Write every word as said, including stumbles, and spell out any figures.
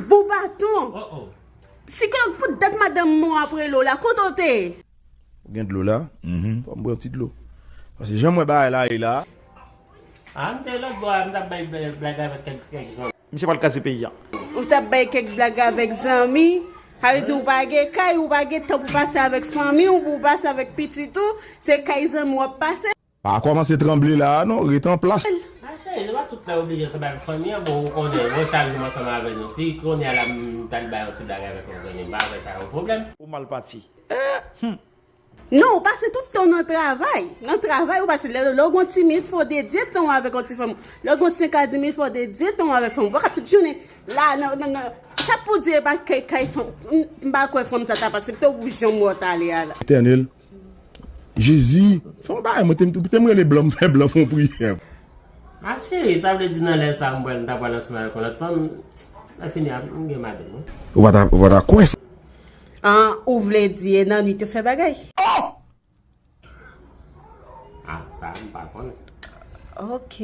Bon baton. Oh, oh. Sikològ, pou dat madanm mwen ap rele w la, kote w te ye? Ou gen dlo la? Mhm. Fò m bwè yon ti dlo. Paske jan m wè bagay la ye la. Ah, m te lòt bò a, m t ap bay blag avèk kèk, kèk zanmi. Misye pral kraze peyi a. Ou t ap bay kèk blag avèk zanmi? Sa vle di ou pa gen kay, ou pa gen tan pou pase avèk fanmi w, pou pase avèk pitit ou, se kay zanmi w ap pase. Pa kòmanse tranble la a non, ret an plas. Ma cheri, se pa tout lè oblije ansanm avèk fanmi an, bon, ou konnen, bon, chak jou ansanm avè nou. Si kounye a la, m t al bay yon ti blag avèk yon zanmi, m pa wè sa yon pwoblèm. Ou mal pati. Eh, hmm. Non, ou pase tout tan nan travay. Nan travay, ou pase lè, lè w gen yon ti minit, fò w dedye tan w avèk yon ti fanm. Lè w gen yon senk a dis minit, fò w dedye tan w avèk fanm. Ou pa ka tout jounen la, nan, nan, nan, sa pou di e pa kay, kay fanm. M, m pa kwè fanm sa t ap aksepte w pou jan m wè w t ale a la. Etènèl, Jezi, fè yon bagay, mwen te, te m rele blan, m fè blan fè yon priyè. Ma cheri, sa vle di nan lè sa a, m pral, m ta pral ansanm avèk yon lòt fanm, lè fini a, m gen madanm, wi. Ou pa ta, ou pa ta kwè sa. Ah, ou vle di e nan nwit yo fè bagay? Oh! Ah, sa, m pa konnen. Ok.